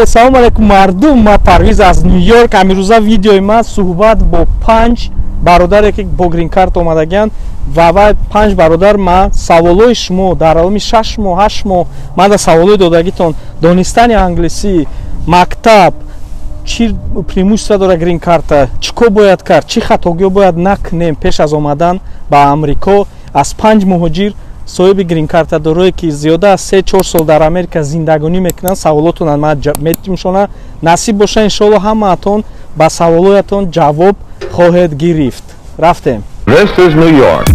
Салом алейкум мардум, ма Парвиз аз Нью-Йорк. Амирӯза видеои ма суҳбат бо панҷ бародаре ки бо грин-карт омадагианд ва вай панҷ бародар ма саволҳои шумо дар давоми 6 моҳ, 8 моҳ ман дар саволҳои додагитон донистани англисӣ, мактаб, чӣ преимущество дора грин-карта, чӣ кор бояд кард, чӣ хатогиҳо бояд накунем пеш аз омадан ба Амрико. Аз панҷ муҳоҷир соҳиби грин-карта дорое ки зиёда аз 3-4 сол дар Америка зиндагонӣ мекунанд, саволотонро ман метимшона. Насиб боша, иншоалло ҳамаатон ба саволоятон ҷавоб хоҳед гирифт. Рафтем. This is New York.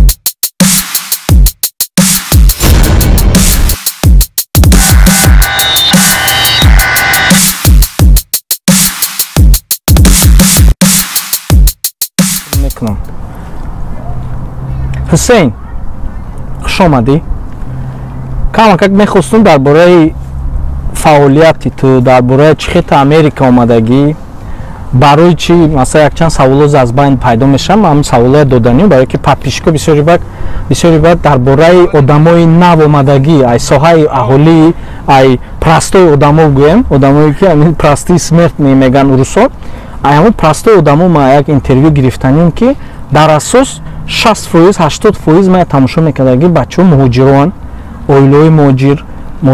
Мекунам. Ҳусейн, хуш омадӣ. Камакак мехостум дар бораи фаъолияти ту, дар бораи чӣ хета Америка омадагӣ, барои чӣ, масалан, якчанд саволо аз байн пайдо мешаванд, ман ҳамин саволоя доданим, барое ки подписчико бисёри баъд дар бораи одамои нав омадагӣ, ай соҳаи аҳолӣ, ай простой одамо гӯем, одамое ки ҳамин простые смертные мегӯянд урусо, ай ҳамон простой одамо ма як интервю гирифтаним, ки дар асос 60%, 80% ма тамошо мекардагӣ бачаҳо муҳоҷироанд, оилаҳои муҳоҷир,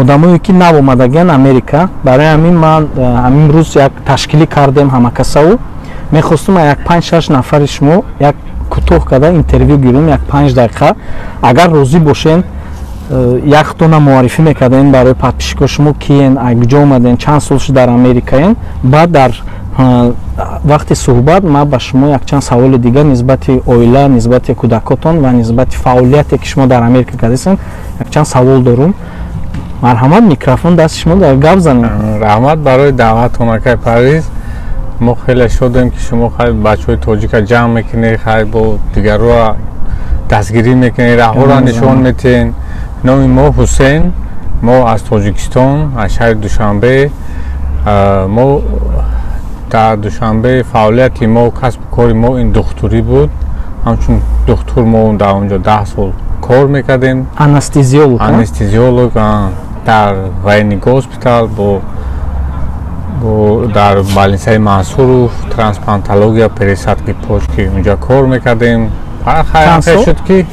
одамое ки нав омадагианд Америка. Барои ҳамин ман ҳамин рӯз як ташкилӣ кардем ҳамакасаву мехостум як 5-6 нафари шумо як кӯтоҳ карда интервю гирем, як 5 дақиқа. Агар розӣ бошен, яктона муаррифӣ мекардем барои подписчико, шумо киен, куҷо омаден, чанд сол шуд дар Америкаен. Баъд дар вақти суҳбат ман ба шумо якчанд саволи дигар нисбати оила, нисбати кӯдакотон ва нисбати фаъолияте ки шумо дар Америка кардастен якчанд савол дорум. Марҳамат, микрофон дасти шумо, дар гап занем. Раҳмат барои даъватон, акай Парвиз. Мо хеле шодем, ки шумо хай бачаҳои тоҷика ҷамъ мекунед, хай бо дигарро дастгирӣ мекунед, раҳҳоро нишон метиҳед. Номи мо Ҳусейн, мо аз Тоҷикистон, аз шаҳри Душанбе. Мо дар Душанбе фаъолияти мо, касбу кори мо ин духтурӣ буд. Ҳамчун духтур мо дар он ҷо 10 сол кор мекардем. Анестезиолог? Анестезиолог дар военный госпитал, бо дар больницаи Мансуров, трансплантология, пересадки почки, унҷа кор мекардем. Хайр шуд, ки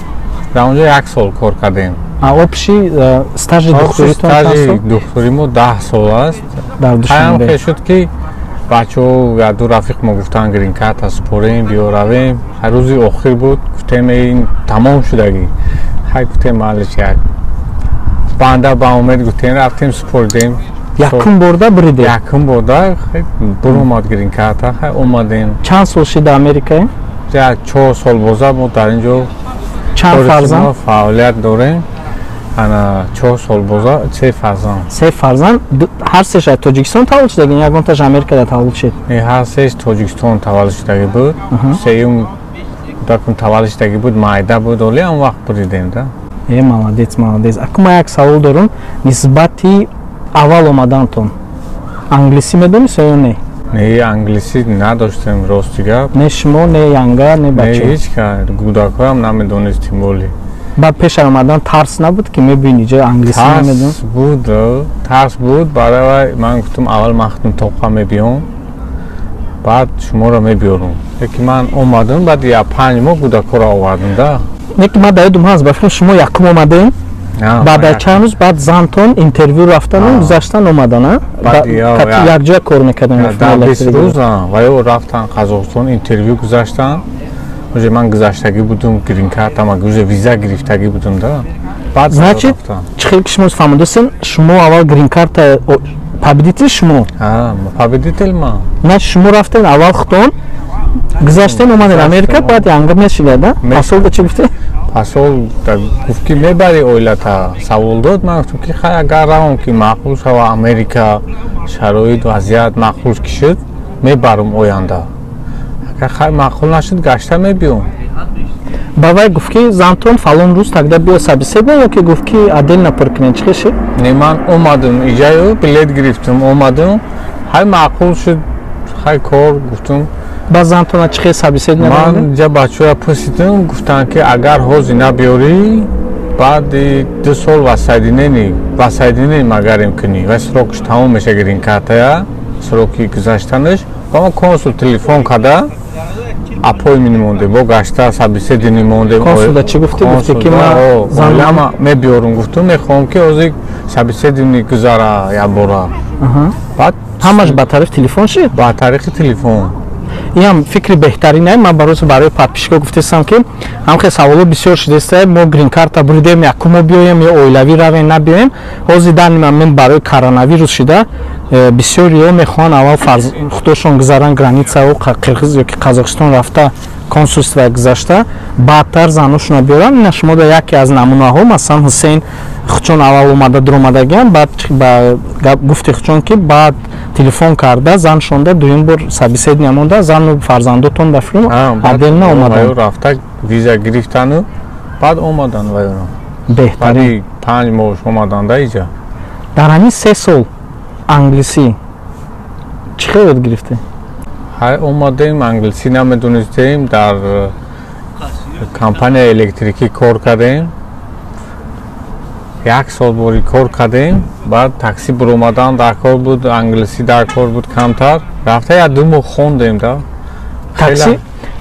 дар онҷо як сол кор кардем. Общий стажи духтуритон? Стажи духтури мо 10 сол аст. Дар Душанбе. Хайр шуд, ки бачаҳо, як ду рафиқ мо гуфтанд, грин-карта супорем, биё равем. Ҳар рӯзи охир буд, гуфтем ин тамом шудагӣ. Хай, гуфтем малиш, як банда ба умед гуфтем, рафтем, супоридем. Якум борда буридем? Якум борда буромад грин-карта, хай омадем. Чанд сол шид дар Америкаем? Як 4 сол боза мо дар ин ҷо. Чанд фарзанд? Фаъолият дорем. Ана 4 сол боза, се фарзанд. Се фарзанд, ҳар сеш аз Тоҷикистон таваллуд шудагӣ, ягонташ Америкада таваллуд шуд? Ҳар сеш Тоҷикистон таваллуд шудагӣ буд. Сеюм кӯдакум таваллуд шудагӣ буд, майда буд, оли он вақт буридем да. Э, молодец, молодец. Аку ман як савол дорум нисбати аввал омадантон. Англисӣ медонист ё не? Не, англисӣ надоштем, рости гап. Не шумо, не янга, не бача? Не, ҳеҷ ка, кӯдакҳоям намедонистем оли. Баъд пеш омадан тарс набуд, ки мебини ҷо англисӣ намедон? Тарс буд, тарс буд. Барои вай ман гуфтам, аввал ман худам тоқа мебиём, баъд шуморо мебиёрам. Лекин ман омадам, баъд я 5 моҳ кӯдакҳоро овардам да. Лекин ман дар ёдум ҳаст, ба фикрам шумо якум омадем, баъд аз чанд рӯз баъд зантон интервю рафтану гузаштан омадан, якҷоя кор мекардем. Дар 20 рӯз ва ё рафтан Қазоқистон, интервю гузаштан. Уже ман гузаштагӣ будум грин-картама, уже виза гирифтагӣ будум да. Баъд, значит, чӣ хел ки шумо фаҳмидастен, шумо аввал грин-карта победитель шумо? Победитель ман. Значит, шумо рафтен аввал худтон гузаштен, омаден Америка, баъд янга мешида да? Посол чӣ гуфте? Посол гуфт, ки мебари оилата, савол дод. Ман гуфтам, ки хай, агар равам, ки маъқул шава Америка, шароит, вазъият маъқул ки шуд, мебарам оянда. Агар хай маъқул нашуд, гашта мебиём. Ба вай гуфт, ки зантон фалон рӯз тогда биё собеседование, ё ки гуфт, ки отдельно пур кунед, чӣ шид? Не, ман омадам иҷаю, билет гирифтам, омадам, хай маъқул шуд, хай кор гуфтам. Ба зантона чӣ хел собеседование? Ман ҷа бачаҳоя пурсидам, гуфтанд, ки агар ҳозир набиёрӣ, Баъди 2 сол воссоединение магарем кунӣ ва срокш тамом меша грин-картая, сроки гузаштанаш. Ба мо консул телефон карда аппойтмент мондем, бо гашта собеседование мондем. Консулда чӣ гуфтӣ? Гуфтӣ ки ма занама мебиёрум, гуфтум, мехоҳам ки ҳозир собеседование гузара якбора. Баъд ҳамаш ба тариқи телефон шид? Ба тариқи телефон. Ин фикри беҳтарин. Ман барои подписчико гуфтестам, ки ҳамхел саволо бисёр шудеста: мо грин-карта буридем, якум мо биёем ё оилавӣ равем, набиёем? Ҳозир данный момент барои коронавирус шида бисёриҳо мехоҳанд аввал худошон гузаранд границао, Қирғиз ёки Қазоқистон рафта, консульство гузашта, баъдтар заношона биёранд. Ина шумо да яке аз намунаҳо, масалан, Ҳусейн худшон аввал омада дуромадагиам, баъд ба гуфти худшон, ки баъд телефон карда заншонда дуюм бор собеседование монда, зану фарзандотон ба филм отдельно омадан. Рафта виза гирифтану баъд омадан вайро. Беҳтарин. 5 моҳ омадан да иҷа. Дар ҳамин 3 сол англисӣ чӣ хел ёд гирифтӣ? Ҳай, омадем, англисӣ намедонистем. Дар компанияи электрикӣ кор кардем, як сол бори кор кардем. Баъд такси буромадан дар кор буд, англисӣ дар кор буд камтар. Рафта як 2 моҳ хондем да.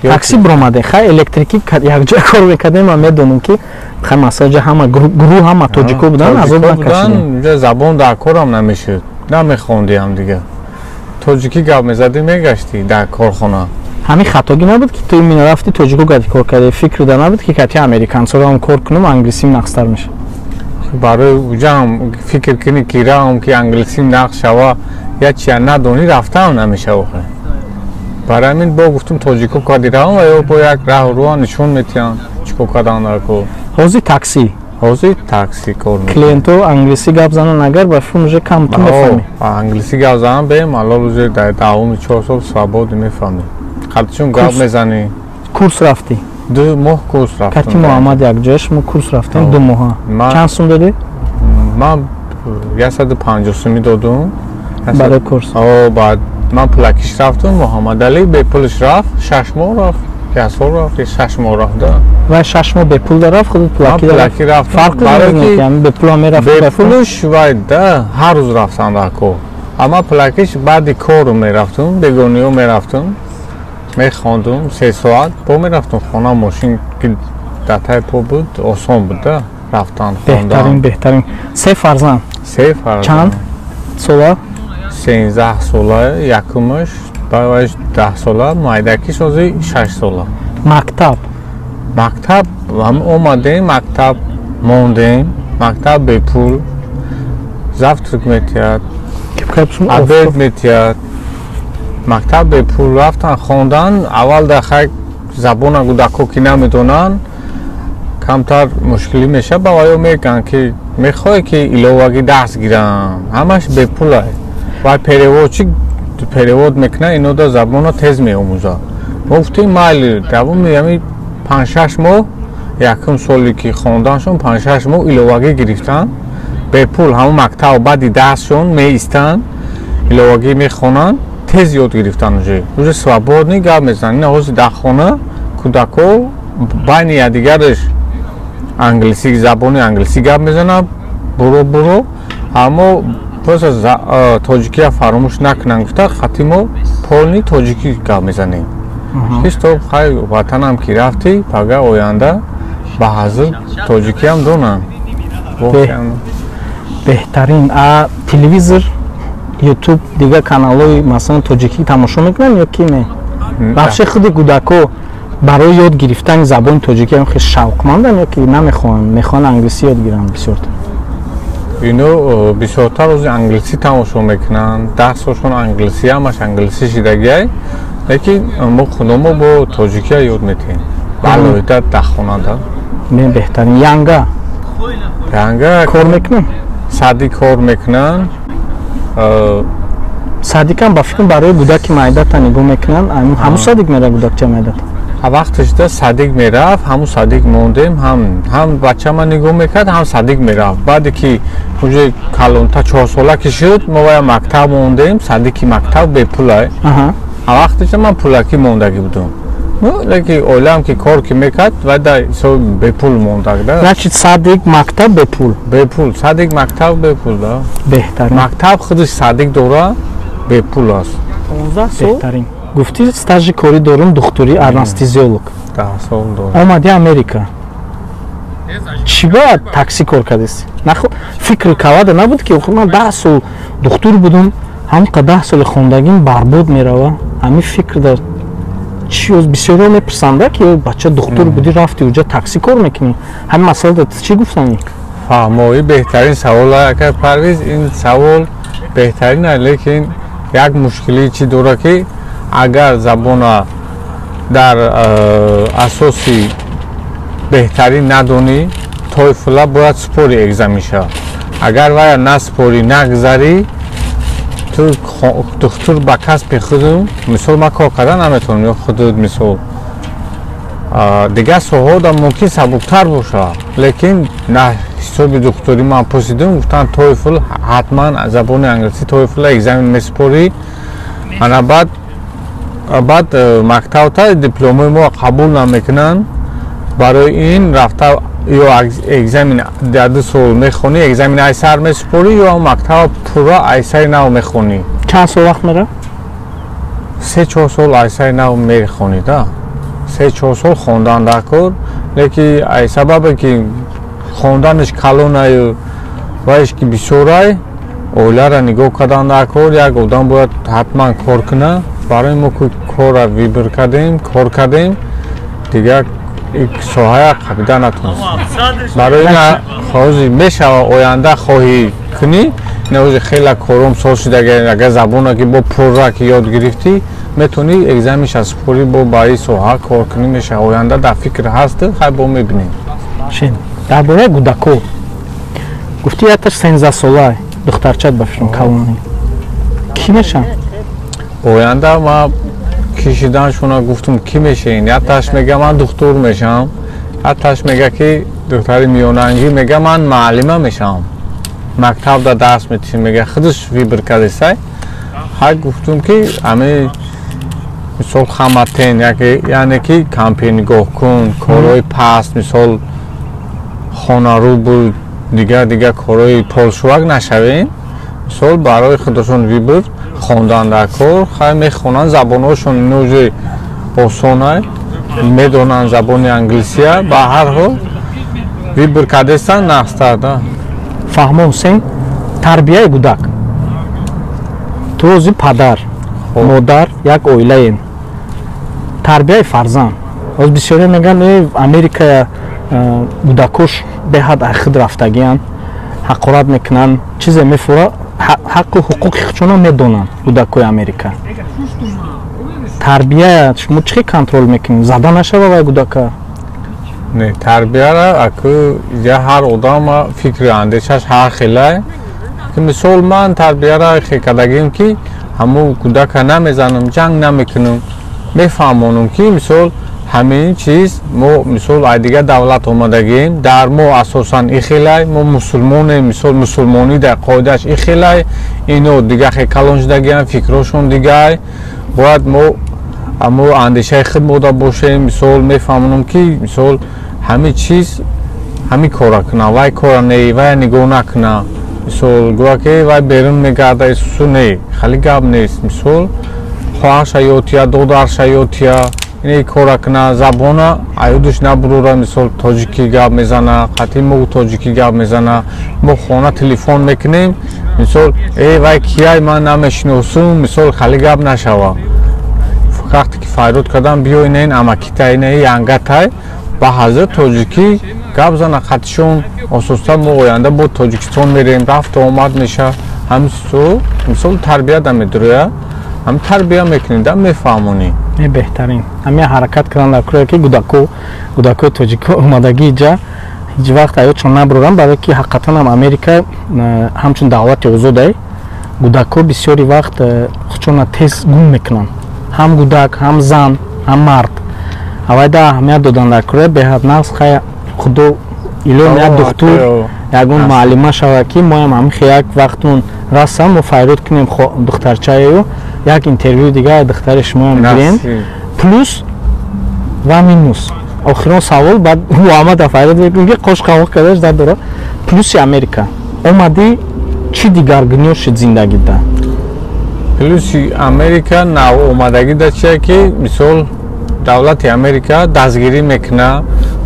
Такси буромадем, хай, электрикӣ якҷоя кор мекардем. Ман медонам, ки хай, масалан, ҳама гурӯҳ, ҳама тоҷико будан, азоб накашидем. Забон дар корам намешуд, намехондиам дига, тоҷикӣ гап мезадӣ, мегаштӣ дар корхона. Ҳамин хатогӣ набуд, ки ту именно рафти тоҷико кати кор кардӣ? Фикр да набуд, ки кати американцоам кор кунам, англисим нақстар мешавад? Барои уҷаам фикр кунӣ, ки раам, ки англисим нақс шава, я чия надонӣ, рафтаам намешава. Барои ҳамин бо гуфтум, тоҷико кади равам ва ё бо як раҳу руа нишон метиҳанд, чӣ кор кардан дар кор. Ҳозир такси? Ҳозир такси кор. Клиентҳо англисӣ гап занан агар, ба филм уже кам ту мефаҳмӣ? Англисӣ гап занан бемалол, уже дар давоми 4 сол свободно мефаҳмӣ, чун гап мезанӣ. Курс рафтӣ? 2 моҳ курс рафтам. Кати Муҳаммад якҷоя шумо курс рафтем 2 моҳа. Чанд сум додӣ? Ман 150 сумӣ додум. Барои курс? Баъд ман пулакиш рафтум, Муҳаммадалӣ бепулш рафт, 6 моҳ рафт, як сол рафт, 6 моҳ рафт да. Вай 6 моҳ бепул да рафт, худат пулакӣ рафт. Фарқ надорад, бепул ҳам мерафт. Бепулш вай да ҳар рӯз рафтан дар кор, амма пулакиш баъди кору мерафтум, бегониё мерафтум, мехондум 3 соат, бо мерафтум хона. Мошин ки дар таи по буд, осон буд да рафтан. Беҳтарин, беҳтарин. Се фарзанд? Се фарзанд. Чанд сола? 13 сола якумаш, баъдаш 10 сола, майдакиш ҳозир 6 сола. Мактаб? Мактаб ҳам омадем, мактаб мондем, мактаб бепул, завтрак метиҳад, обед метиҳад. Мактаб бепул рафтан, хондан. Аввал дар хай забона кӯдако ки намедонанд, камтар мушкилӣ мешавад. Ба ваё мегӯянд, ки мехоҳе ки иловагӣ дарс гирам, ҳамаш бепулай. Вай переводчик перевод мекунад, ино да забона тез меомӯзад. Мо гуфтем майли, давоми ҳами 5-6 моҳ, якум соле ки хонданшон, 5-6 моҳ иловагӣ гирифтанд бепул. Ҳамон мактаб баъди дарсшон меистанд, иловагӣ мехонанд, тез ёд гирифтан, уже свободный гап мезананд. Ина ҳозир дар хона кӯдако байни якдигараш англисӣ, забони англисӣ гап мезананд буро буро, аммо просто тоҷикия фаромӯш накунанд гуфта, хати мо полный тоҷикӣ гап мезанем. Ҳеҷ то хай ватанам ки рафтӣ, пага оянда ба ҳазр тоҷикиам донанд. Беҳтарин. А телевизор, Ютуб, дигар каналҳои, масалан, тоҷикӣ тамошо мекунанд ё ки не? Бахши худи кӯдако барои ёд гирифтани забони тоҷикӣ ҳам хеле шавқманданд ё ки намехоҳанд, мехоҳанд англисӣ ёд гиранд бисёртар? Ино бисёртар ози англисӣ тамошо мекунанд, дарсҳошон англисӣ, ҳамаш англисӣ шидагиай, лекин мо худомо бо тоҷикия ёд метиҳем ба алоҳида дар хонада. Беҳтарин. Янга? Янга кор мекунанд? Садик кор мекунанд. Садикам ба фикрам барои кӯдаки майдата нигоҳ мекунанд. Ҳамун садик мера кӯдакча майдата? Вақташда садик мерафт, ҳамун садик мондем, ҳам бачама нигоҳ мекард, ҳам садик мерафт. Баъде ки уже калонта 4 сола ки шуд, мо вая мактаб мондем, садики мактаб бепулай. Вақташа ман пулакӣ мондагӣ будум. Ну, леки оилаам ки кор ки мекард, вай да ҳисоби бепул мондак да. Значит, садик, мактаб бепул. Бепул, садик, мактаб бепул да. Беҳтарин. Мактаб худаш садик дора, бепул аст. 15 сол. Беҳтарин. Гуфтӣ, стажи корӣ дорум, духтури анестезиолог. 10 сол дорам. Омади Америка. Чӣ ба такси кор кардест? Фикри калада набуд, ки ман 10 сол духтур будум, ҳамқа 10 соли хондагим барбод мерава? Ҳамин фикр дар чӣ? Бисёриҳо мепурсанда, ки бача, духтур будӣ, рафти уҷа такси кор мекунӣ. Ҳамин масъалада чӣ гуфтанӣ? Фаҳмоӣ, беҳтарин савол, ака Парвиз. Ин савол беҳтарин, лекин як мушкилии чӣ дора, ки агар забона дар асоси беҳтарин надонӣ, TOEFL а бояд супори экзамен ша. Агар вая насупорӣ, нагзарӣ, ту духтур ба касби худу, мисол, ман кор карда наметавонам. Ё худуд, мисол, дигар соҳаҳо мумкин сабуктар боша, лекин на ҳисоби духтурӣ. Ман пурсидум, гуфтанд, TOEFL ҳатман, забони англисӣ TOEFL экзамен месупорӣ. Ана баъд мактабта дипломои мо қабул намекунанд. Барои ин рафта ё экзамен дар 2 сол мехонӣ, экзамен ай сар месупорӣ, ё мактаба пурра ай сари нав мехонӣ. Чанд сол вақт мера? 3-4 сол ай сари нав мехонӣ да, 3-4 сол хондан дар кор. Леки ай сабабе ки хонданаш калонаю вайш ки бисёрай, оиларо нигоҳ кардан дар кор, як одам бояд ҳатман кор кунад. Барои мо корра выбор кардем, кор кардем, дигар соҳая қабида натонистем. Барои ин ҳозир мешава, оянда хоҳӣ кунӣ, ин хеле кором сол шуда. Агар забона ки бо пурра ки ёд гирифтӣ, метавонӣ экзамен ша супорӣ, бо ба ин соҳа кор кунӣ, мешава. Оянда дар фикр ҳаст, хай, бо мебинем. Дар бораи кӯдако гуфтӣ, якташ 13 сола духтарчат, ба фикрам, калонӣ кӣ мешаванд? Оянда ма кишиданшона гуфтум, кӣ мешавин? Якташ мега, ман духтур мешавам, якташ мега, ки духтари миёнангӣ мега, ман муаллима мешавам, мактабда дарс метишем, мега. Худаш выбор кардесай. Ҳай, гуфтум, ки ами мисол хаматен, яъне ки кампир нигоҳ кун, корҳои паст, мисол хонарӯ буд, дигар дигар корҳои полшувак нашавем. Мисол, барои худашон выбор хондан дар кор. Хай, мехонанд, забонҳошон иноҷи осонай, медонанд забони англисия. Ба ҳар ҳол, выбор кардестан, нақстар да. Фаҳмо, Ҳусейн, тарбияи кӯдак. Ту ози падар, модар, як оилаем. Тарбияи фарзанд, оз бисёре мегӯянд, Америка кӯдакош беҳад айхуд рафтагиянд, ҳақорат мекунанд, чизе мефура, ҳаққу ҳуқуқи худшонро медонанд кӯдакои Америка. Тарбия шумо чӣ хел контроль мекунед, зада нашава вай кӯдака? Не, тарбияра аку я ҳар одама фикри андешаш ҳар хелай. Мисол, ман тарбияра хел кардагим, ки ҳамун кӯдака намезанам, ҷанг намекунам, мефаҳмонам, ки мисол ҳамин чиз, мо мисол ай дигар давлат омадагем, дар мо асосан ихелай, мо мусулмонем, мисол, мусулмонӣ дар қоидааш ихелай, ино дигар хел калон шудагиам, фикрҳошон дигар, бояд мо амо андешаи худ мода бошем. Мисол, мефаҳмонам, ки мисол ҳамин чиз, ҳамин кора куна, вай кора не, вай нигоҳ накуна. Мисол, гӯя ки вай берун мегарда, исусу не, хеле гап нест. Мисол, хоҳарша ётия, додарша ётия, ин кора куна, забона аюдуш набурора. Мисол, тоҷикӣ гап мезана, қатъи мо тоҷикӣ гап мезана. Мо хона телефон мекунем, мисол, э, вай кияй, ман намешиносум, мисол, хеле гап нашава. Вақте ки фарёд кардам, биё, инен амакитай, ине янгатай, ба ҳазир тоҷикӣ гап зана қатишон ососта. Мо оянда бо Тоҷикистон мерем, рафту омад меша. Ҳамису мисол тарбия да медурӯя, ҳам тарбия мекунӣ да, мефаҳмонӣ. Беҳтарин. Ҳамин ҳаракат кардан дар кӯре, ки кӯдакои тоҷико омадагӣ иҷа ҳеҷ вақт аёдшон набуроранд, барое ки ҳақиқатан ҳам Америка ҳамчун давлати озодай, кӯдако бисёри вақт худшонро тез гум мекунанд, ҳам кӯдак, ҳам зан, ҳам мард. Авайда аҳамият додан дар кӯре беҳад нағз. Хай, худо илоҳ, як духтур, ягон муаллима шава, ки моям ҳамин як вақтмон расам, мо файрод кунем духтарчаею, як интервю дигар духтари шумоам гирем. Плюс Ва минус. Охирон савол, баъд Муҳаммад Афайрод мегӯяд, ки қош қавоқ кардаш дар дора. Плюси Америка. Омадӣ, чӣ дигаргуниё шуд зиндагида? Плюси Америка нав омадагида чия ки мисол давлати Америка дастгирӣ мекуна,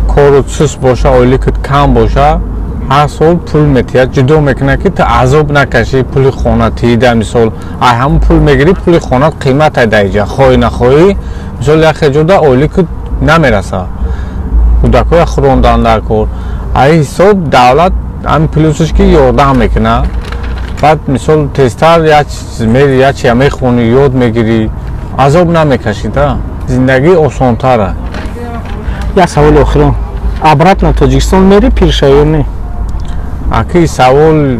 кору суст боша, ойликат кам боша, ҳар сол пул метиҳад, ҷудо мекунад ки ту азоб накашӣ, пули хона тиида, мисол ай ҳамун пул мегирӣ, пули хонат қимат ай дар иҷа, хоҳӣ нахоҳӣ, мисол яхе ҷода ойликат намераса, кӯдакҳоя хӯрондан дар кор. Ай ҳисоб давлат ҳамин плюсш ки ёрдам мекунад. Баъд мисол тезтар як чиз мери, як чия мехонӣ, ёд мегирӣ, азоб намекашӣ, да зиндагӣ осонтара. Як саволи охирон. Обратно Тоҷикистон мери пиршаё не? Аки савол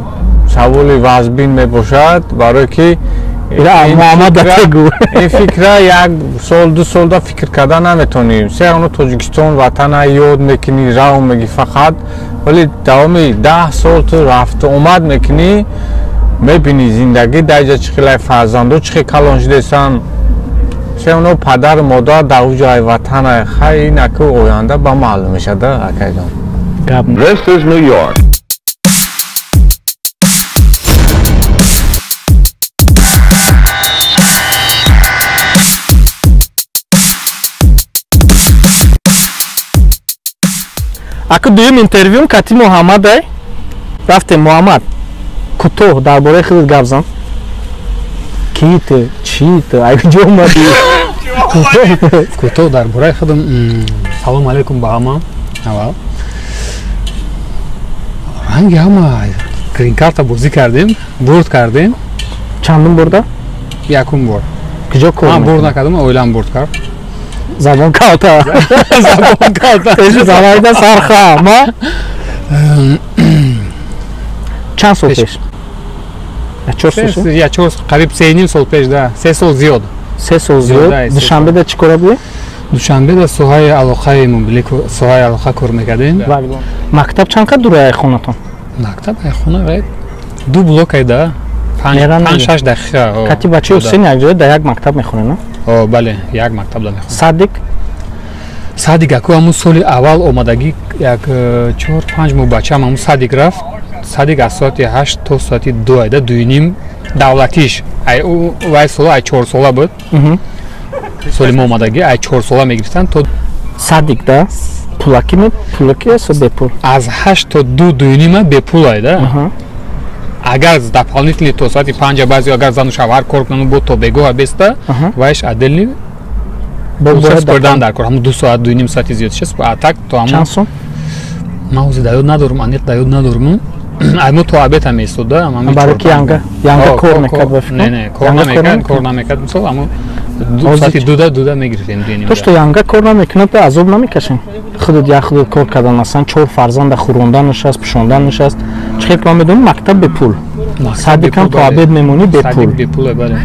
саволи вазбин мебошад, барое ки ин фикра як сол ду солда фикр карда наметонӣ. Се оно Тоҷикистон ватана ёд мекунӣ, рав мегӣ фақат, вале давоми 10 сол ту рафту омад мекунӣ, мебинӣ зиндагӣ дар ҷа чӣ хелай, фарзандо чӣ хел калон шудесан, се оно падару модар дар уҷай ватана. Хай ин аку оянда ба маълум мешада, акайҷон. This is New York. Аку дуюм интервюм кати Муҳаммад ай. Рафтем Муҳаммад. Кӯтоҳ дар бораи худат гап зан. Ки ту, чӣ ту, ай куҷо омадӣ? Кӯтоҳ дар бораи худам. Салом алейкум ба ҳама. Аввал ранги ҳама грин-карта бозӣ кардем, бурд кардем. Чандум бурда? Якум бор. Куҷо кор? Ман бурд накардам, оилам бурд кард. Забон калта. Забон калта. Пеши завайда сарха, ма? Чанд сол пеш? 4 сол? Я 4, қариб 3,5 сол пеш, да. 3 сол зиёд. 3 сол зиёд. Душанбеда чӣ кора будӣ? Душанбеда соҳаи алоқаи мобилӣ, соҳаи алоқа кор мекардем. Мактаб чанд қад дур ай хонатон? Мактаб ай хона 2 блок ай да. 5-6 дақиқа. Кати бачаи Ҳусейн якҷоя дар як мактаб мехонед, на? О, бале, як мактаб да мехонем. Садик? Садик аку ҳамун соли аввал омадагӣ як 4-5 моҳ бачаам ҳамун садик рафт. Садик аз соати 8 то соати 2 айда, 2:30 давлатиш. Ай вай сола ай 4 сола буд. Соли мо омадагӣ ай 4 сола мегирифтанд то садик да? Пулакӣ ме? Пулакӣ аст ё бепул? Аз 8 то 2, 2:30 бепул ай да. Агар дополнительный то соати 5 баъзе агар зану шавҳар кор кунанд бо то бегоҳ беста, вайш отдельный бо дар кор ҳамун 2 соат 2,5 соати зиёд шуд. А так то ҳамун чанд сум? Ман ҳозир дар ёд надорам, аниқ дар ёд надорам. Ай мо то обед ҳам меистод, да, ҳамин барои ки янга кор мекард ба фикр? Не, не, кор намекард, кор намекард. Мисол ҳамун соати 2 мегирифтем, 2:30. То что янга кор намекунад, азоб намекашем. Худат як худат кор кардан, масалан 4 фарзанда хӯронданаш аст, пӯшонданаш аст. Чӣ хел ман медонам мактаб бепул. Садикам то обед мемонӣ бепул. Садик бепул, бале.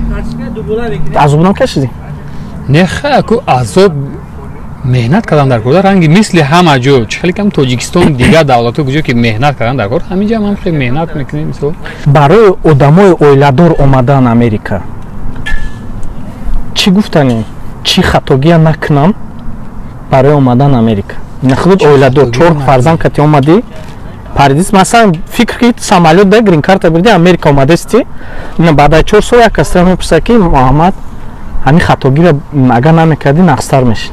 Азоб намекашидӣ? Не, хай аку азоб меҳнат кардан дар кор, ранги мисли ҳама ҷо, чӣ хеле кам Тоҷикистон, дигар давлатҳо куҷо ки меҳнат кардан дар кор, ҳамин ҷо ҳам хеле меҳнат мекунем мисол. Барои одамои оиладор омадан Америка чӣ гуфтанем? Чӣ хатогия накунам барои омадан Америка? Худат оиладор, 4 фарзанд кати омадӣ, Паридис, масалан, фикр ки самолёт да грин-карта бурди Америка омадасти, баъд аз 4 сол як кас мепурсад ки Муҳаммад ҳамин хатогиро агар намекардӣ нақстар мешид.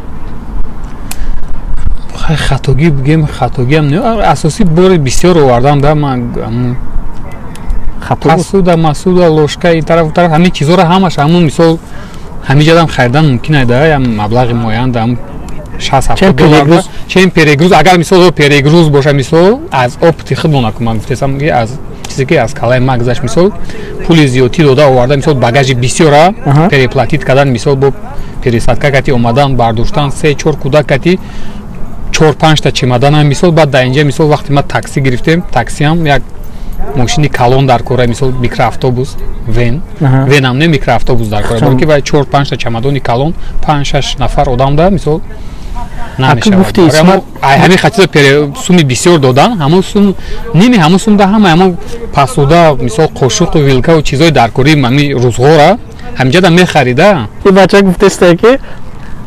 Хай хатогӣ бигем, хатогиам не, асосӣ бори бисёр овардам да ман посуда, масуда, ложка, ин тараф тараф ҳамин чизоро ҳамаш ҳамун мисол ҳамин ҷадам харидан мумкин ай да, ям маблағи муайян да 60-70 доллар. Чем перегруз, агар мисол перегруз боша, мисол аз опыти худмон аку ман гуфтесам ки аз чизе ки аз калаи ма гузашт, мисол пули зиёдтӣ дода оварда, мисол багажи бисёра переплатит кардан, мисол бо пересадка кати омадан, бардоштан 3-4 кӯдак кати 4-5 та чемоданам, мисол баъд дар инҷа мисол вақте ма такси гирифтем, таксиам як мошини калон дар кора, мисол микроавтобус, вен, венам не микроавтобус дар кора, балки вай 4-5 та чемодони калон, 5-6 нафар одам да мисол намешавад. Ай ҳамин хатизо суми бисёр додан, ҳамон сум ними ҳамон сум да ҳама ҳамон пасуда, мисол қошуқу вилкаву чизои даркории ҳамин рӯзғора ҳаминҷа да мехарида. Ин бача гуфтеста ки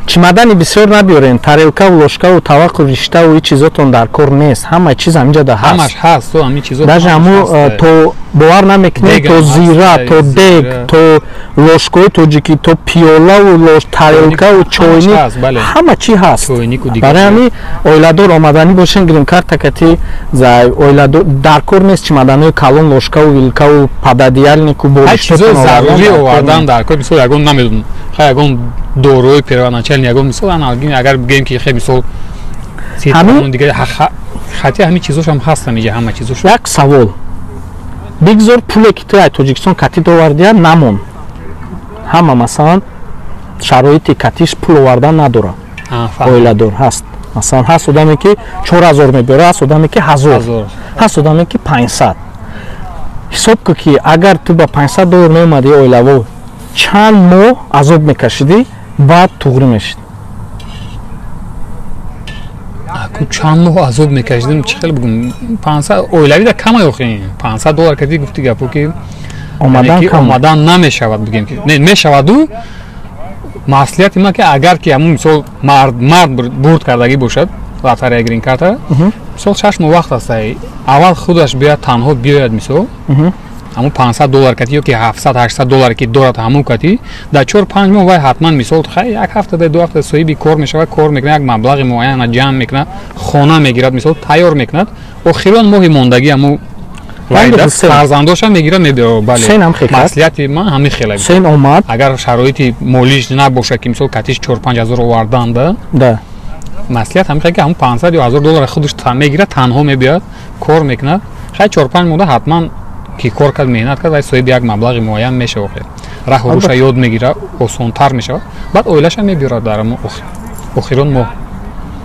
Чемодани бисёр набиёрен, тарелкаву ложкаву тавақу риштаву и чизотон дар кор нест. Ҳама чиз ҳаминҷа да ҳаст. Ҳамаш ҳаст, ҳамин чизо. Даже ҳаму то бовар намекунед, то зира, то дег, то ложкаи тоҷикӣ, то пиёлаву лош, тарелкаву чойник, ҳама чи ҳаст. Барои ҳамин оиладор омаданӣ бошен, грин-карта кати оиладор дар кор нест чемоданои калон, ложкаву вилкаву пододеяльнику болиштотон зарурӣ овардан дар кор. Мисол ягон намедонам, хай ягон дорои первоначальный, ягон мисол аналгин, агар бигӯем ки хе мисол ҳамин дигар хати ҳамин чизошам ҳастам иҷа ҳама чизош. Як савол: бигзор пуле ки ту аз Тоҷикистон катит овардия намон, ҳама масалан шароити катиш пул овардан надорад, оиладор ҳаст. Масалан ҳаст одаме ки 4000 мебиёра, ҳаст одаме ки 1000, ҳаст одаме ки 500. Ҳисоб кун ки агар ту ба $500 меомадӣ оилаво, чанд моҳ азоб мекашидӣ, баъд туғрӣ мешид? Аку чанд моҳ азоб мекашидим, чӣ хел бигӯм, 500 оилавида кама охи $500 кардӣ, гуфти гапо ки омадан намешавад, бигем ки не мешаваду. Маслиҳати ман ки агар ки ҳамун мисол мард бурд кардагӣ бошад лотарея грин-карта, мисол 6 моҳ вақт аст, аввал худаш биёяд, танҳо биёяд, мисол ҳамун $500 кати ё ки $700-800 ки дорад ҳамун кати дар 4-5 моҳ вай ҳатман мисол хай як ҳафта ду ҳафта соҳиби кор мешавад, кор мекунад, як маблағи муайяна ҷамъ мекунад, хона мегирад, мисол тайёр мекунад. Охирон моҳи мондагӣ ҳамун фарзандоша мегирад, мебиёрад. Бале, маслиҳати ман ҳамин хела. Сен омад, агар шароити молиш набошад ки мисол катиш 4-5 ҳазор оварданда, маслиҳат ҳамин хела ки ҳамун $500 ё $1000 худаш мегирад, танҳо мебиёяд, кор мекунад, хай 4-5 моҳда ҳатман ки кор кард, меҳнат кард, вай соҳиби як маблағи муайян мешавад, раҳу руша ёд мегирад, осонтар мешавад, баъд оилаша мебиёрад дар охирон моҳ.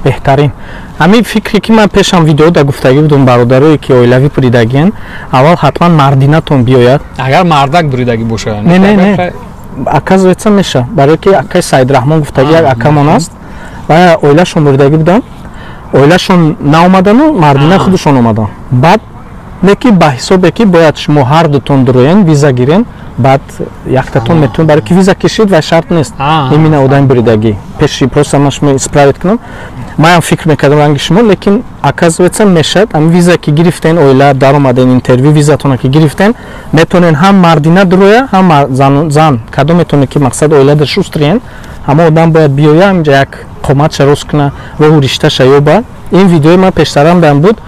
Беҳтарин. Ҳамин фикре ки ман пешам видеода гуфтагӣ будум, бародарое ки оилавӣ буридагиен, аввал ҳатман мардинатон биёяд. Агар мардак буридагӣ бошад. Не, не, не, оказывается меша. Барое ки акаи Саидрахмон гуфтагӣ як акамон аст ва оилашон буридагӣ буданд, оилашон наомадану мардина худашон омадан. Баъд не ки ба ҳисобе ки бояд шумо ҳар дутон дуроен, виза гирен, баъд яктатон метавон, барои ки виза кишид ва шарт нест именно одами буридагӣ. Пеши просто ман шумо исправить кунам, манам фикр мекардам ранги шумо, лекин оказывается мешад. Ҳамин виза ки гирифтен, оила даромаден, интервю визатона ки гирифтен, метавонен ҳам мардина дуроя, ҳам зан, кадом метавоне ки мақсад оила дар шустриен, ҳама одам бояд биёя, ҳаминҷа як қоматша рост куна, роҳу ришташа ёба. Ин видеои ман пештарам дам буд.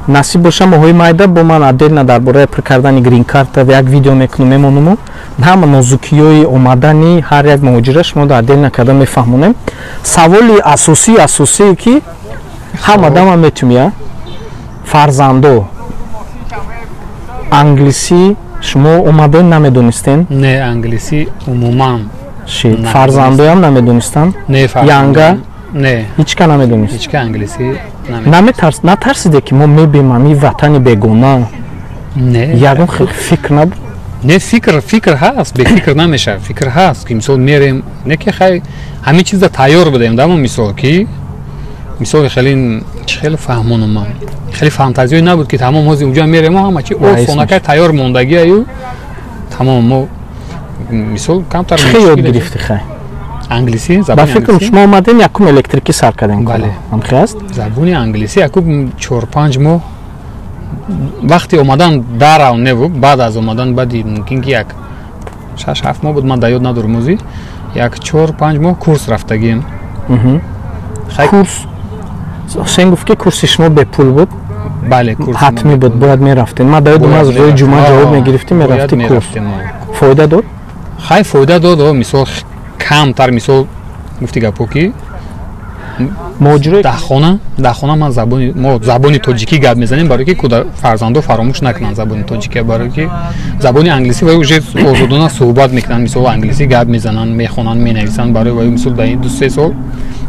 Насиб боша моҳои майда бо ман отдельно дар бораи пур кардани грин-карта як видео мекунам, мемонуму ҳама нозукиёи омадани ҳар як муҳоҷира шумо отдельно карда мефаҳмонем. Саволи асосие ки ҳама дама метумия, фарзандо англисӣ шумо омаден намедонистен? Не, англисӣ умуман фарзандоям намедонистанд? Не, янга не, ҳичка намедонист? Ҳичка англисӣ наметарс. Натарсиде ки мо мебинем ҳамин ватани бегона? Не, ягон фикр набуд? Не, фикр ҳаст, бефикр намешавад. Фикр ҳаст ки мисол мерем, не ки хай ҳамин чиза тайёр будем дамо, мисол ки мисол хеле чӣ хеле фаҳмонам ман, хеле фантазиёй набуд ки тамом ҳозир унҷа мерем, ҳама чи осонакай тайёр мондагиаю тамом. Мо мисол камтар чӣ ёд гирифти хай? Англисӣ, ба фикрам шумо омадем якум электрикӣ сар кардем. Бале, ҳамхел аст? Забони англисӣ якум 4-5 моҳ вақти омадан дарав небуд, баъд аз омадан баъди мумкин ки як 6-7 моҳ буд, ман дар ёд надорам ӯзи, як 4-5 моҳ курс рафтагием. Курс Ҳусейн гуфт ки курси шумо бепул буд? Бале, курс ҳатмӣ буд, бояд мерафтем. Ман дар ёдам аз рӯзи ҷумъа ҷавоб мегирифтем, мерафтӣ курс. Фоида дод? Хай фоида дод, мисол камтар, мисол гуфти гапо ки дар хона ман забони мо забони тоҷикӣ гап мезанем, барое ки фарзандо фаромӯш накунанд забони тоҷикӣ, барое ки забони англисӣ вай уже озодона суҳбат мекунанд, мисол англисӣ гап мезананд, мехонанд, менависанд, барои вай мисол дар ин 2-3 сол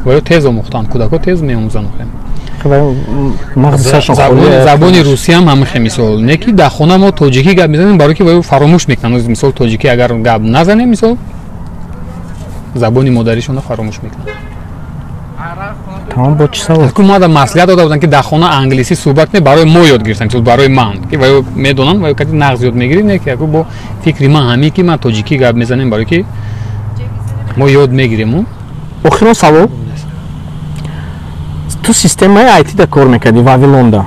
вай тез омӯхтанд, кӯдако тез меомӯзанд. Забони русиям ҳамин мисол, не ки дар хона мо тоҷикӣ гап мезанем, барое ки вай фаромӯш мекунанд, мисол тоҷикӣ агар гап назанем, мисол забони модаришонро фаромӯш мекунанд. Тамом, бо чӣ савол? Ку ма маслиҳат дода будам ки дар хона англисӣ суҳбат кунед, барои мо ёд гирифтам, мисол барои ман ки вай медонам, вай кати нағз ёд мегирӣ, не ки яку бо фикри ман ҳамин ки ман тоҷикӣ гап мезанем, барое ки мо ёд мегирему. Охирон савол. Ту системаи IT-да кор мекардӣ, Вавилонда.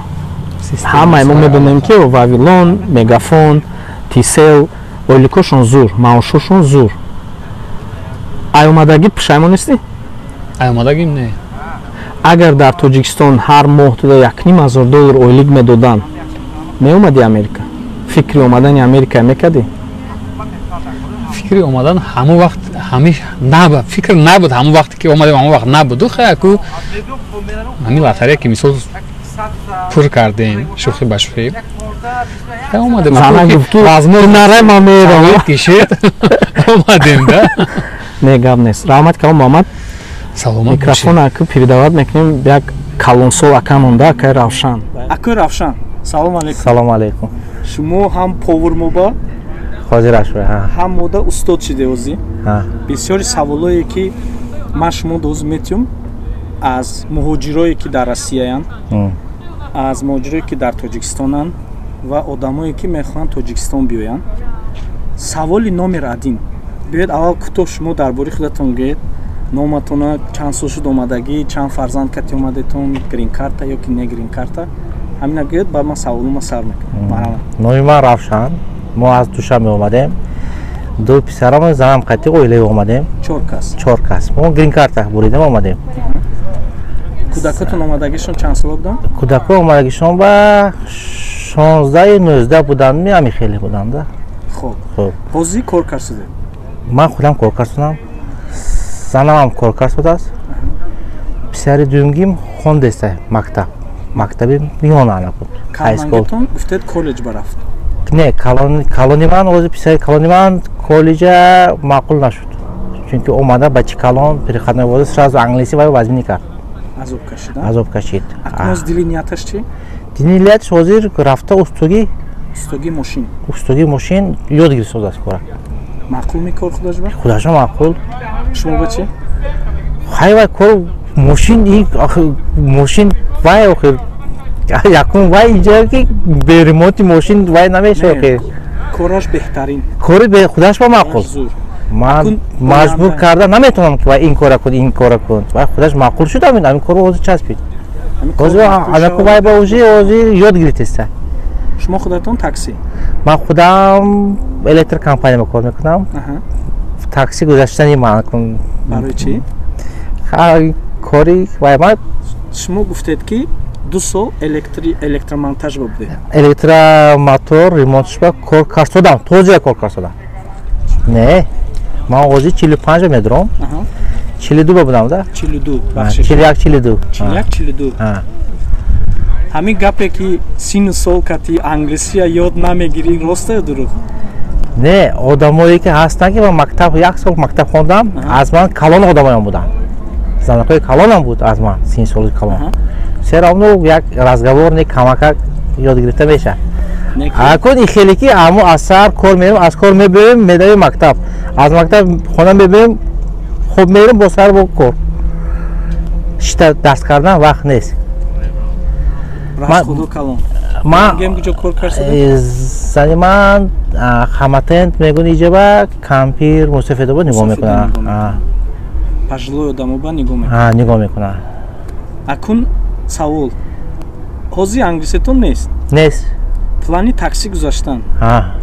Ҳамаи мо медонем, ки Вавилон, Мегафон, Тисел ойликошон зур, маошошон зур. Ай омадагӣ пушаймон нестӣ? Ай омадагим не. Агар дар Тоҷикистон ҳар моҳ туда $1,500 ойлик медоданд, меомадӣ Америка? Фикри омадани Америка мекардӣ? Фикри омадан ҳамон вақт ҳамиш набуд, фикр набуд. Ҳамон вақте ки омадем, ҳамон вақт набуд. Хаяку ҳамин лотарея ки мисол пур кардем, шӯхӣ ба шӯхӣ омадем. Зана гуфт, ки нарай, ман мерам. Кишид, омадем да. Не, гап нест. Раҳмат калом, Муҳаммад. Саломат. Микрофон аку передавать мекунем як калонсол ака монда, акаи Равшан. Акаи Равшан, салом алейкум. Салом алейкум. Шумо ҳам повар моба ҳозираш, ҳам мода устод шиде. Озӣ бисёри саволое, ки ман шумо доз метиём, аз муҳоҷирое, ки дар Россияянд, аз муҳоҷирое, ки дар Тоҷикистонанд, ва одамое, ки мехоҳанд Тоҷикистон биёянд. Саволи номер один: биёед, аввал кӯтоҳ шумо дар бораи худатон гӯед, номатона, чанд сол шуд омадагӣ, чанд фарзанд кати омадетон, грин-карта ё ки не грин-карта, ҳамина гӯед, баъд ман саволума сар мекунам. Номи ман Равшан. Мо аз Душанбе омадем, ду писарам, занам қати оилавӣ омадем. Чор кас? Чор кас. Мо грин-карта буридем, омадем. Кӯдакотон омадагишон чанд сола буданд? Кӯдако омадагишон ба 16, 19 буданд, ами хеле буданд. Хоб, ҳозир кор кард? Ман худам кор кардам, занамам кор кард. Писари дуюмгим хондеста мактаб, мактаби миёна ана буд. Калонгитон гуфтед, коллеҷ барафт? Не, калони ман ҳозир, писари калони ман коллеҷа маъқул нашуд, чунки омада бачи калон переходной возраст, сразу англиси вай вазминӣ кард. Азоб кашид. Азоб кашид. Акнун дили нияташ чи? Дили нияташ ҳозир рафта устогӣ. Устогии мошин. Устогии мошин ёд гирифтодааст кора. Маъқул мекор худаш ба? Худашо маъқул. Шумо ба чи? Хай, вай кор мошин, мошин вай охир якум вай инҷа ки бе ремонти мошин вай намешавад охир. Кораш беҳтарин. Кори худаш ба маъқул. Ман маҷбур карда наметавонам, ки вай ин кора кун, ин кора кун. Вай худаш маъқул шуд, ҳамин корро ҳозир часпид. Ҳозир анаку вай ба уже ҳозир ёд гирифтеста. Шумо худатон такси? Ман худам электрокомпания кор мекунам. Такси гузаштани ман. Барои чӣ? Кори вай ман. Шумо гуфтед, ки 2 сол электромонтаж будед. Электромотор ремонтшба кор карсодам, тоза кор карсодам. Не, ман ҳозир 45 медурам, 42 ба будам да. 42. 41, 42. 41, 42. Ҳамин гапе, ки сину сол кати англисия ёд намегирӣ, роста ё дурӯғ? Не, одамое ки ҳастанд, ки ман мактаб, як сол мактаб хондам, аз ман калон одамоям буданд, занакҳои калонам буд аз ман сини соли калон. Все равно як разговор не камакак ёд гирифта мешавад. Акун и хеле ки амо аз сар кор мерем, аз кор мебиёем, медавем мактаб, аз мактаб хона мебиёем, хоб мерем, бо сар бо кор шита дарс кардан вақт нест. Зани ман хаматент мегӯн, иҷоба кампир мусафедоба нигоҳ мекунад. Пожилой одамоба нигоҳ мекунад. Нигоҳ мекунад. Акун савол: ҳозир англисетон нест? Нест. Плани такси гузаштан,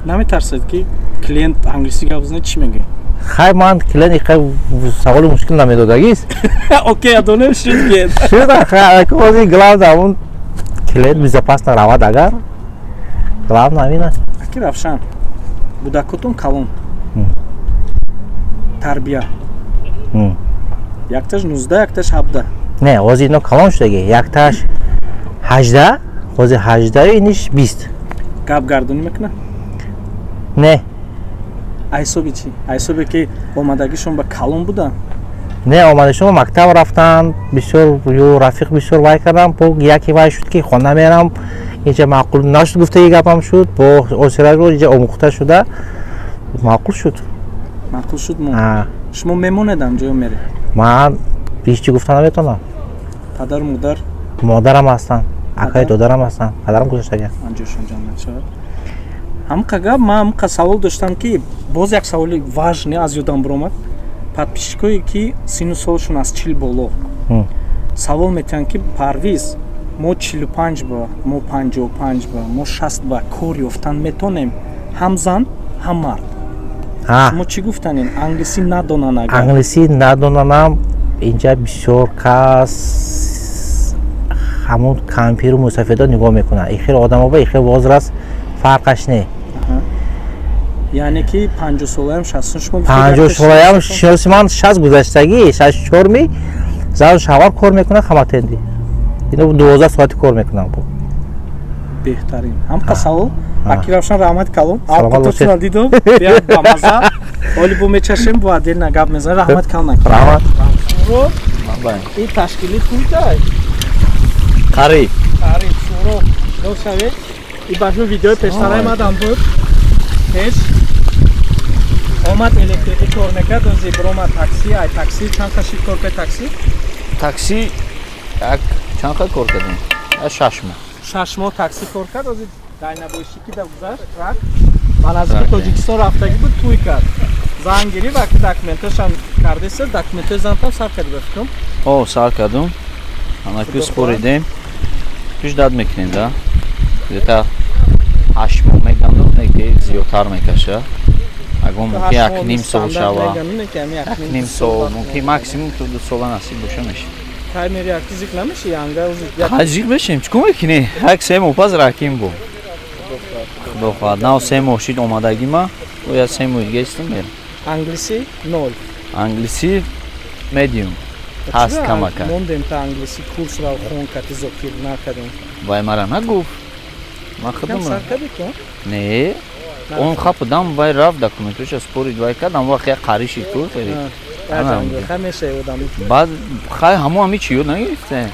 наметарсед, ки клиент англисӣ гап занад, чӣ мегӯед? Хай, ман клиент хай саволи мушкил намедодагист. Окей, адонем шуд. Шуд. Хай, ҳозир главное ҳамун клиент безопасно равад, агар главное ҳамин аст. Аки Равшан, кӯдакотон калон, тарбия, якташ 19, якташ 17. Не, ҳозир ино калон шудаги, якташ 18, ҳозир 18, иниш 20. Гап гардонӣ мекунад? Не. Айсоби чӣ? Айсобе ки омадагишон ба калон буданд? Не, омадагишон ба мактаб рафтанд, бисёр ё рафиқ бисёр вай кардам, бо яке вай шуд, ки хона мерам, инҷа маъқул нашуд, гуфтаги гапам шуд, бо осираро инҷа омӯхта шуда маъқул шуд. Маъқул шуд. Мо шумо мемонед анҷо ё меред? Ман ҳеҷ чӣ гуфта наметавонам. Падару модар? Модарам ҳастанд, акаи додарам ҳастанд, падарам гузаштагиам. Анҷошон ҷаннат шавад. Ҳамқа гап, ман ҳамқа савол доштам, ки боз як саволи важный аз ёдам биромад. Подписчикое ки сину солшон аз 40 боло савол метиҳанд, ки Парвиз, мо 45 ба, мо 55 ба, мо 60 ба кор ёфтан метонем, ҳам зан, ҳам мард? Шумо чӣ гуфтанем? Англисӣ надонан агар? Англисӣ надонанам, инҷа бисёр кас ҳамун кампиру мусафедо нигоҳ мекунад. Ихел одамо ба ихел возраст фарқаш не. Яъне ки 50 солаям, 60 шумо? 50 солаям, шиноси ман 60 гузаштагӣ, 64-ми, зану шавҳар кор мекунад, хаматенди. Ино 12 соати кор мекунам. Беҳтарин. Ҳамқа савол. Аки Равшан, раҳмат калон. Алқутутуна дидум. Биям ба маза. Оли бу мечашем, бу отдельно гап мезанем. Раҳмат калон аки. Раҳмат. Ин ташкили кунтай. Қариб. Қариб, шуро дошавед. И башу видеои пештараи мадам буд. Пеш омад, электрикӣ кор мекард, ози биромад такси, ай такси чанд қашид кор кард такси? Такси як чанд қа кор кардем? 6 моҳ. 6 моҳ такси кор кард, ози дайнабойщикӣ да гузашт, трак. Ба наздики Тоҷикистон рафтагӣ буд, туй кард. Зан гирифт, аки документашам кардеса, документои зантам сар карди, ба фикрам? О, сар кардум. Анаку споридем. Пиш дад мекунем, да? Где-то 8 моҳ мегандум, неки зиёдтар мекаша. Агар мумкин 1.5 сол шава. 1.5 сол, мумкин максимум то 2 сола насиб боша меши. Кай мери аки зик намеши, янга узи? Хай зик мешем, чӣ кор мекунӣ? Як 3 моҳ пас раким бу. Худо хоҳад, нав 3 моҳ шид омадагӣ ма, бояд 3 моҳ дига истам мерам. Англисӣ нол. Англисӣ медиум. Ҳаст камака. Мондем та англисӣ курс ра хон кати зокир накардем. Вай мара нагуфт. Ман худам. Сар кардӣ ту? Не. Он хапудам, вай рафт документоша спорид, вай кард, ам вақт як қариши ку хеле. Баъд хай ҳамо ҳами чӣ ёд нагирифте.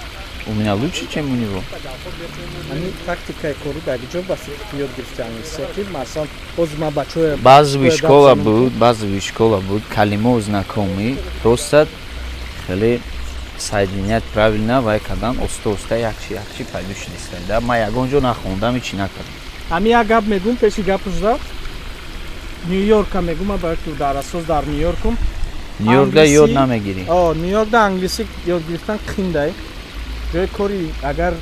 У меня лучше, чем у него. Ами тактикаи кору дар ҷо ба фикр ёд гирифти англисӣ, ки масалан ҳозир ман бачаҳоя базовый школа буд, базовый школа буд, калимо знакомый, просто хеле соединять правильно вай кардан, оста оста якчи якчи пайдо шудиста. Да ман ягон ҷо нахондам, ҳечи накардам. Ами як гап мегӯм, пеши гапу шуда. Нью-Йорка мегӯм, ман барои ки дар асос дар Нью-Йоркум. Нью-Йоркда ёд намегирӣ. О, Нью-Йоркда англисӣ ёд гирифтан қиндай. Ҷои кори агар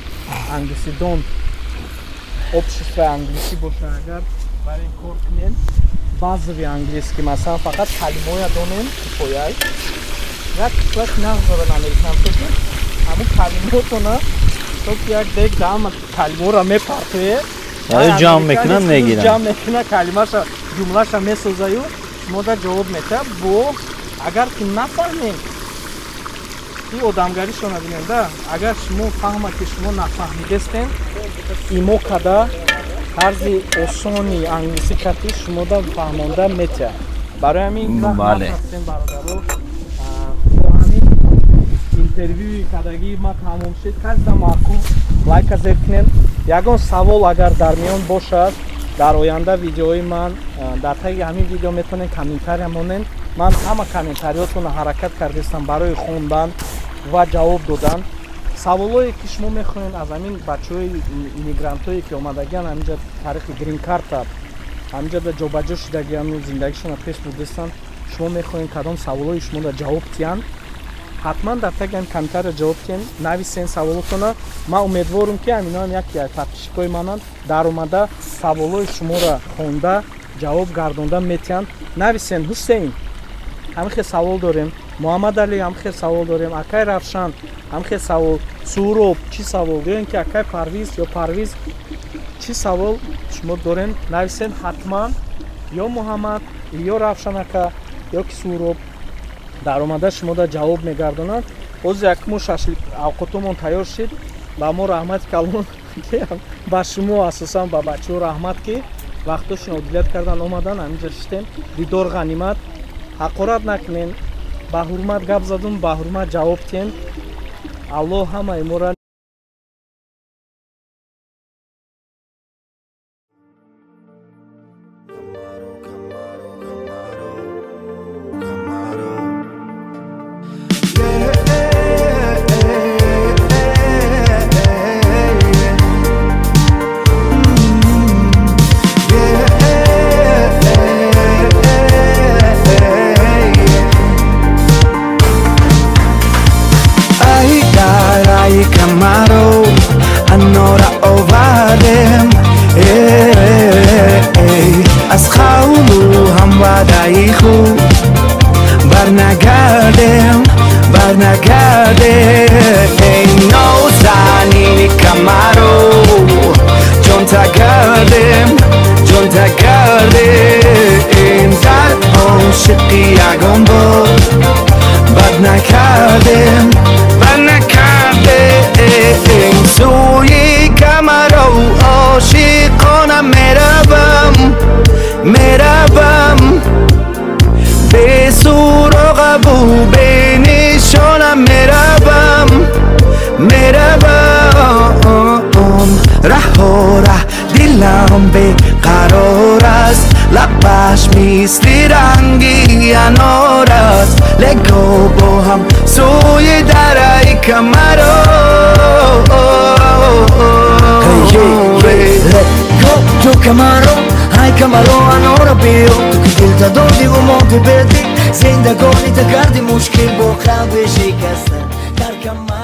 англисидон общество англисӣ боша, агар барин кор кунем, базовый английский, масалан фақат калимаҳоя донем, кифояй. Як қисмат нағз доранд американцо, ки ҳамун калимотона то ки як дег даҳама калимаҳоро мепартоед, ҷамъ мекунанд, мегиранд. Ҷамъ мекунад, калимаша, ҷумлаша месозаю, шумо да ҷавоб метиҳад. Бо агар ки нафаҳмем, ин одамгаришона бинем, да, агар шумо фаҳма ки шумо нафаҳмидестем, имо када тарзи осони англисӣ кати шумо да фаҳмонда метиҳад. Барои ҳамин нафаҳмем, бародаро, бо ҳамин интервюи кадагии ма тамом шид. Казда маъқул лайка зер кунем. Ягон савол агар дар миён бошад, дар оянда видеои ман дар таги ҳамин видео метавонед комментария монед. Ман ҳама комментариётонро ҳаракат кардастам барои хондан ва ҷавоб додан. Саволое ки шумо мехоҳед аз ҳамин бачаҳои иммигрантое ки омадагиан ҳаминҷа тариқи грин-карта, ҳаминҷа ҷобаҷо шудагиану зиндагишонро пеш бурдастанд, шумо мехоҳед кадом саволои шуморо ҷавоб диҳанд, ҳатман дар таги ҳамин комментария ҷавоб диҳем, нависен саволотона. Ман умедворум ки ҳаминоам яке аз подписчикои мананд, дар омада саволои шуморо хонда ҷавоб гардонда метиҳанд. Нависен Ҳусейн, ҳамин хел савол дорем, Муҳаммад Али ҳамин хел савол дорем, акай Равшан ҳамин хел савол, Суҳроб чӣ савол, ё ин ки акай Парвиз ё Парвиз чӣ савол шумо дорем, нависен ҳатман. Ё Муҳаммад, ё Равшан ака, ё ки Суҳроб дар омада шумода ҷавоб мегардонанд. Ҳозир як мо шашлик авқотомон тайёр шид. Ба мо раҳмати калон, ба шумо асосан ба бачаҳо раҳмат, ки вақтошон одилят кардан омадан, ҳаминҷа шиштем. Дидор ғанимат. Ҳақорат накунем, ба ҳурмат гап задум, ба ҳурмат ҷавоб диҳем. Аллоҳ ҳамаи моро камаро анора овардем. Аз қавлу ҳам ваъдаи худ барнагардем, барнагардем. Нозанини камаро ҷонта гардем, ҷонта гардем. Дар ошиқӣ ягон бор бад накардем, бад накардем. Сӯи камаро ошиқона меравам, меравам. Бесуроғаву бенишона меравам, меравам. Раҳора дилам беқарор аст, лабаш мисли ранги анор аст. Лего бо ҳам сӯи дараи камаро. Let go камаро, ай камаро анора биё. Ту ки дилта додиву монди беди, зиндагонита карди мушкил, бо қалби шикаста дар камар.